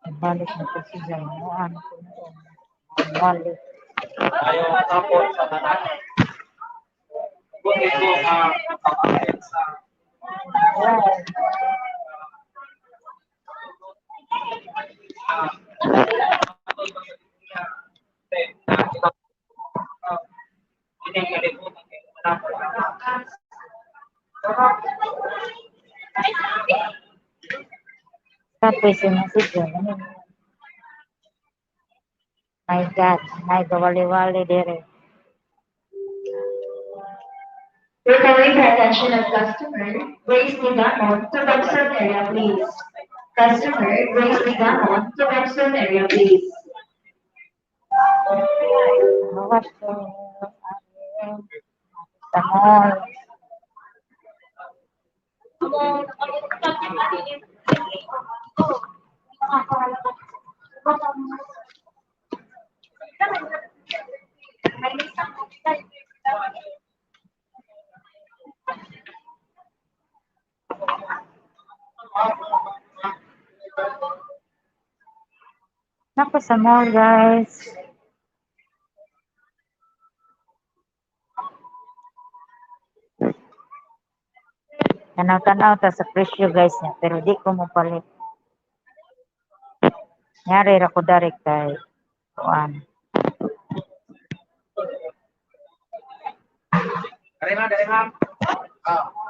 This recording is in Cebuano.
Balik na ko siya. Ano ko noon. Balik. Maayong hapon sa tanan. Buti ko nga pag sa Tapos yung si John. Ano? My God, may gawali-wali dire. We're calling the attention of customer, Grace Nigamon, to Webster area, please. Customer, Grace Nigamon, to Webster area, please. Bawas ko. Sa mall. Nako sa mall, guys. Tanaw-tanaw ta sa presyo, guys, niya, pero di ko mo palit. Nyari ra ko dari kay kuan. Dari ma'am, dari ma'am. Ah.